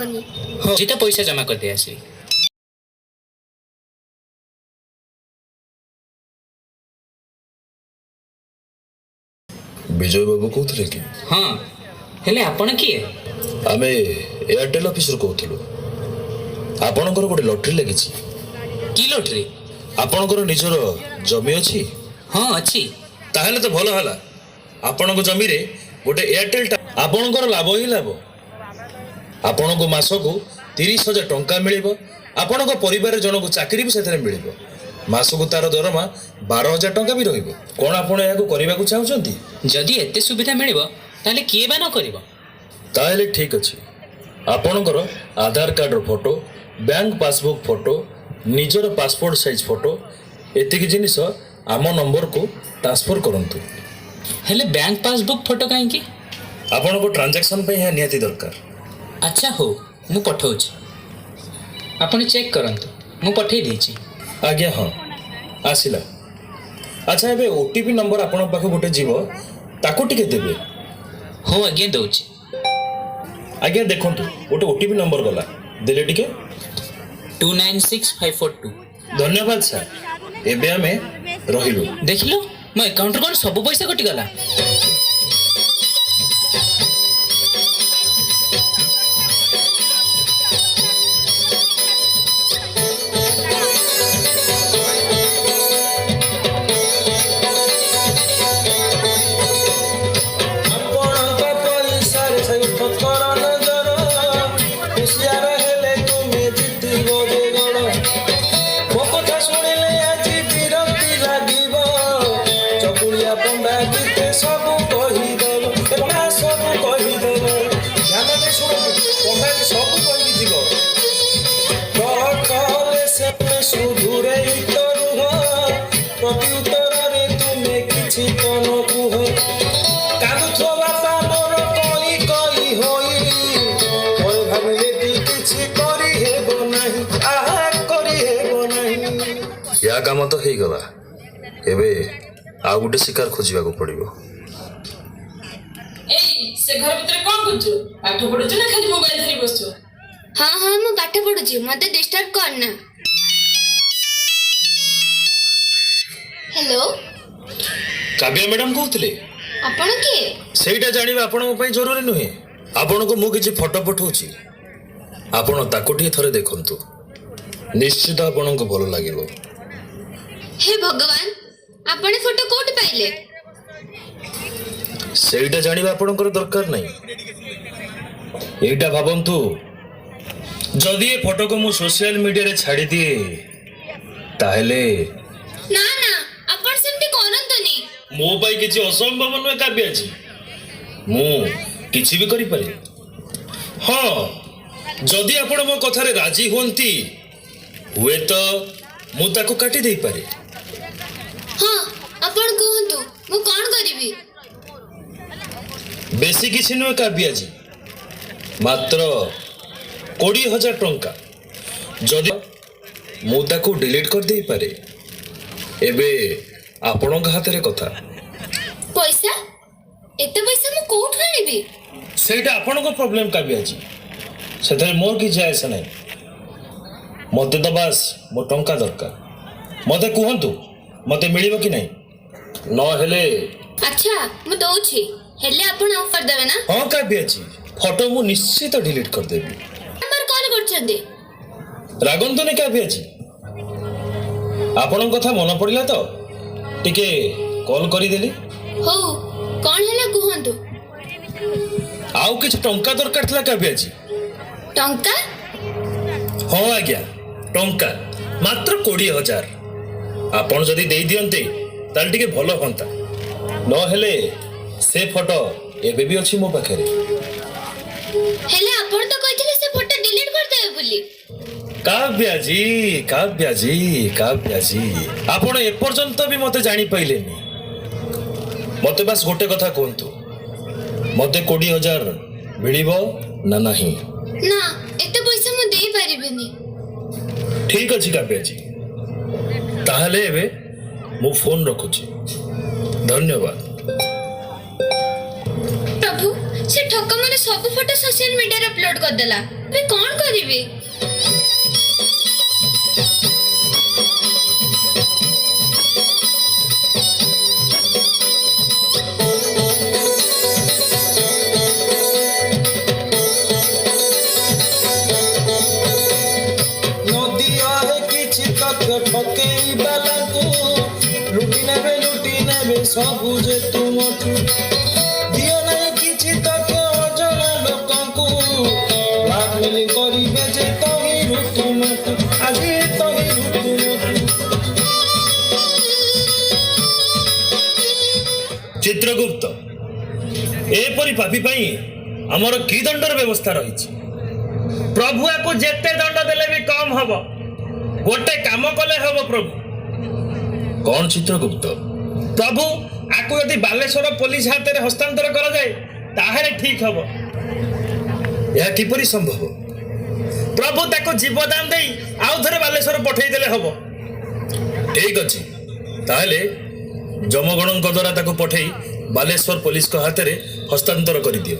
ହେବନି। ହଉ, ତ ପଇସା ଜମା କରିଦେଇ ଆସିବି। ବିଜୟ ବାବୁ କହୁଥିଲେ କି? ହଁ, ହେଲେ ଆପଣ କିଏ? ଆମେ ଏୟାରଟେଲ୍ ଅଫିସରୁ କହୁଥିଲୁ। ଆପଣଙ୍କର ଗୋଟେ ଲଟେରୀ ଲାଗିଛି। କି ଲଟେରୀ? ଆପଣଙ୍କର ନିଜର ଜମି ଅଛି? ହଁ, ଅଛି। ତାହେଲେ ତ ଭଲ ହେଲା। ଆପଣଙ୍କ ଜମିରେ ଗୋଟେ ଏୟାରଟେଲ୍, ଆପଣଙ୍କର ଲାଭ ହିଁ ଲାଭ। ଆପଣଙ୍କୁ ମାସକୁ 30,000 ଟଙ୍କା ମିଳିବ। ଆପଣଙ୍କ ପରିବାରରେ ଜଣକୁ ଚାକିରି ବି ସେଥିରେ ମିଳିବ। ମାସକୁ ତାର ଦରମା 12,000 ଟଙ୍କା ବି ରହିବ। କ'ଣ ଆପଣ ଏହାକୁ କରିବାକୁ ଚାହୁଁଛନ୍ତି? ଯଦି ଏତେ ସୁବିଧା ମିଳିବ, ତାହେଲେ କିଏ ବା ନ କରିବ? ତାହେଲେ ଠିକ୍ ଅଛି। ଆପଣଙ୍କର ଆଧାର କାର୍ଡ଼ର ଫଟୋ, ବ୍ୟାଙ୍କ ପାସବୁକ୍ ଫଟୋ, ନିଜର ପାସପୋର୍ଟ ସାଇଜ୍ ଫଟୋ, ଏତିକି ଜିନିଷ ଆମ ନମ୍ବରକୁ ଟ୍ରାନ୍ସଫର୍ କରନ୍ତୁ। ହେଲେ ବ୍ୟାଙ୍କ ପାସବୁକ୍ ଫଟୋ କାହିଁକି? ଆପଣଙ୍କ ଟ୍ରାଞ୍ଜାକ୍ସନ୍ ପାଇଁ ଏହା ନିହାତି ଦରକାର। ଆଚ୍ଛା ହଉ, ମୁଁ ପଠାଉଛି। ଆପଣ ଚେକ୍ କରନ୍ତୁ, ମୁଁ ପଠାଇ ଦେଇଛି। ଆଜ୍ଞା ହଁ, ଆସିଲା। ଆଚ୍ଛା, ଏବେ ଓଟିପି ନମ୍ବର ଆପଣଙ୍କ ପାଖକୁ ଗୋଟେ ଯିବ, ତାକୁ ଟିକେ ଦେବେ। ହଉ ଆଜ୍ଞା, ଦେଉଛି। ଆଜ୍ଞା, ଦେଖନ୍ତୁ, ଗୋଟେ ଓଟିପି ନମ୍ବର ଗଲା, ଦେଲେ ଟିକେ। 296542। ଧନ୍ୟବାଦ ସାର୍, ଏବେ ଆମେ ରହିଲୁ। ଦେଖିଲୁ, ମୋ ଆକାଉଣ୍ଟରୁ କ'ଣ ସବୁ ପଇସା କଟିଗଲା। ଆପଣଙ୍କ ପଇସାରେ ସେ ଠକର ନଜର, ହୁସିଆର ହେଲେ ତୁମେ ଜିତିବ ଯେ ଗଣ। ମୋ କଥା ଶୁଣିଲେ ଆଜି ବିରକ୍ତି ଲାଗିବ, ଚକୁଳିଆ ପଣ୍ଡା ଗୀତେ ସବୁ କହିଦବ, ଏ ପଣ୍ଡା ସବୁ କହିଦବ। ଧ୍ୟାନ ଦେଇ ଶୁଣନ୍ତୁ, ପଣ୍ଡା ସବୁ କହିକି ଯିବ। କଲେ ସେ ସୁଧୁରେଇ ତ ରୁହ, ପ୍ରତି ଉତ୍ତରରେ ତୁମେ କିଛି ତ ନ କୁହ। କାନ୍ଦୁଥିବ ବାପା ମୋର କଇ କଇ ହୋଇ, ପରେ ଭାବିଲେ ବି କିଛି କରିହେବ ନାହିଁ, ଆହା କରିହେବ ନାହିଁ। ୟା କାମ ତ ହେଇଗଲା, ଏବେ ଆଉ ଗୋଟେ ଶିକାର ଖୋଜିବାକୁ ପଡ଼ିବ। ଏଇ, ସେ ଘର ଭିତରେ କଣ କରୁଛୁ? ପାଠ ପଢୁଛୁ ନା ଖାଲି ମୋବାଇଲ ଧରି ବସୁଛୁ? ହଁ ହଁ, ମୁଁ ପାଠ ପଢୁଛି, ମତେ ଡିଷ୍ଟର୍ବ କରନା। ହ୍ୟାଲୋ। କାବ୍ୟା ମ୍ୟାଡ଼ାମ କହୁଥିଲେ? ଆପଣ କିଏ? ସେଇଟା ଜାଣିବା ଆପଣଙ୍କ ପାଇଁ ଜରୁରୀ ନୁହେଁ। ଆପଣଙ୍କୁ ମୁଁ କିଛି ଫଟୋ ପଠାଉଛି, ଆପଣ ତାକୁ ଟିକେ ଥରେ ଦେଖନ୍ତୁ। ନିଶ୍ଚିତ ଆପଣଙ୍କୁ ଭଲ ଲାଗିବ। ହେ ଭଗବାନ, ଆପଣ ଏ ଫଟୋ କୋଉଠି ପାଇଲେ? ସେଇଟା ଜାଣିବା ଆପଣଙ୍କର ଦରକାର ନାହିଁ। ଏଇଟା ଭାବନ୍ତୁ, ଯଦି ଏ ଫଟୋକୁ ମୁଁ ସୋସିଆଲ ମିଡିଆରେ ଛାଡ଼ିଦିଏ, ତାହେଲେ? ନା ନା, ଆପଣ ସେମିତି କରନ୍ତୁନି। ମୋ ପାଇଁ କିଛି ଅସମ୍ଭବ ନୁହେଁ କାବ୍ୟାଜୀ, ମୁଁ କିଛି ବି କରିପାରେ। ହଁ, ଯଦି ଆପଣ ମୋ କଥାରେ ରାଜି ହୁଅନ୍ତି, ହୁଏତ ମୁଁ ତାକୁ କାଟି ଦେଇପାରେ। ହଁ, ଆପଣ କୁହନ୍ତୁ, ମୁଁ କଣ କରିବି? ବେଶୀ କିଛି ନୁହେଁ କାବ୍ୟାଜୀ, ମାତ୍ର 20,000 ଟଙ୍କା। ଯଦି ମୁଁ ତାକୁ ଡିଲିଟ୍ କରିଦେଇପାରେ। ଏବେ ଆପଣଙ୍କ ହାତରେ କଥା। ପଇସା? ଏତେ ପଇସା ମୁଁ କୋଉଠୁ ଆଣିବି? ସେଇଟା ଆପଣଙ୍କ ପ୍ରୋବ୍ଲେମ୍ କାବ୍ୟାଜୀ, ସେଥିରେ ମୋର କିଛି ଆସେ ନାହିଁ। ମୋତେ ତ ବାସ୍ ମୋ ଟଙ୍କା ଦରକାର। ମୋତେ କୁହନ୍ତୁ, ମୋତେ ମିଳିବ କି ନାହିଁ? ନହେଲେ ଆଚ୍ଛା, ମୁଁ ଦଉଛି, ହେଲେ ଆପଣ ଅଫ୍ କରିଦେବେ ନା? ହଁ କାବ୍ୟାଜୀ, ଫଟୋ ମୁଁ ନିଶ୍ଚିତ ଡିଲିଟ୍ କରିଦେବି। ନମ୍ବର କଲ୍ କରୁଛନ୍ତି। ରାଗନ୍ତୁନି କାବ୍ୟାଜୀ, ଆପଣଙ୍କ କଥା ମନେ ପଡ଼ିଲା ତ ଟିକେ କଲ୍ କରିଦେଲି। ହଉ, କଣ ହେଲା କୁହନ୍ତୁ। ଆଉ କିଛି ଟଙ୍କା ଦରକାର ଥିଲା କାବ୍ୟାଜୀ। ଟଙ୍କା? ହଁ ଆଜ୍ଞା, ଟଙ୍କା ମାତ୍ର 20,000। ଆପଣ ଯଦି ଦେଇଦିଅନ୍ତେ, ତାହେଲେ ଟିକେ ଭଲ ହୁଅନ୍ତା। ନହେଲେ ସେ ଫଟୋ ଏବେ ବି ଅଛି ମୋ ପାଖରେ। ହେଲେ ଆପଣ ତ କହିଥିଲେ ସେ ଫଟୋ ଡିଲିଟ୍ କରିଦେବେ ବୋଲି। କାବ୍ୟାଜୀ, କାବ୍ୟାଜୀ, କାବ୍ୟାଜୀ, ଆପଣ ଏପର୍ଯ୍ୟନ୍ତ ବି ମୋତେ ଜାଣିପାରିଲେନି। ମୋତେ ବାସ୍ ଗୋଟେ କଥା କୁହନ୍ତୁ, ମୋତେ 20,000 ମିଳିବ ନା ନାହିଁ? ନା, ଏତେ ପଇସା ମୁଁ ଦେଇପାରିବିନି। ଠିକ୍ ଅଛି କାବ୍ୟାଜୀ, ତାହେଲେ ଏବେ ମୁଁ ଫୋନ୍ ରଖୁଛି। ଧନ୍ୟବାଦ। ପ୍ରଭୁ, ସେ ଠକ ମୋର ସବୁ ଫଟୋ ସୋସିଆଲ ମିଡିଆରେ ଅପଲୋଡ କରିଦେଲା। ଏବେ କ'ଣ କରିବି? ନଦିଆରେ କିଛି ତଥ୍ୟ ଠକେଇ ବାଲାଙ୍କୁ, ଲୁଟି ନେବେ, ଲୁଟି ନେବେ ସବୁ ଯେ ତୁମଠୁ। ଦିଅ ନାହିଁ କିଛି ତଥ୍ୟ ଅଜଣା ଲୋକଙ୍କୁ, ବ୍ଲାକମେଲିଂ କରିବେ ଯେ ତହିଁରୁ ତୁମକୁ, ଆଜି ତହିଁରୁ ତୁମକୁ। ଚିତ୍ରଗୁପ୍ତ, ଏପରି ପାପୀ ପାଇଁ ଆମର କି ଦଣ୍ଡର ବ୍ୟବସ୍ଥା ରହିଛି? ପ୍ରଭୁ, ଆକୁ ଯେତେ ଦଣ୍ଡ ଦେଲେ ବି କମ ହବ। ଗୋଟେ କାମ କଲେ ହବ ପ୍ରଭୁ। କ'ଣ ଚିତ୍ରଗୁପ୍ତ? ପ୍ରଭୁ, ଆକୁ ଯଦି ବାଲେଶ୍ୱର ପୋଲିସ ହାତରେ ହସ୍ତାନ୍ତର କରାଯାଏ, ତାହେଲେ ଠିକ ହବ। ଏହା କିପରି ସମ୍ଭବ? ପ୍ରଭୁ, ତାକୁ ଜୀବଦାନ ଦେଇ ଆଉ ଥରେ ବାଲେଶ୍ୱର ପଠେଇ ଦେଲେ ହବ। ଠିକ ଅଛି, ତାହେଲେ ଯମଗଣଙ୍କ ଦ୍ୱାରା ତାକୁ ପଠେଇ ବାଲେଶ୍ୱର ପୋଲିସଙ୍କ ହାତରେ ହସ୍ତାନ୍ତର କରିଦିଅ।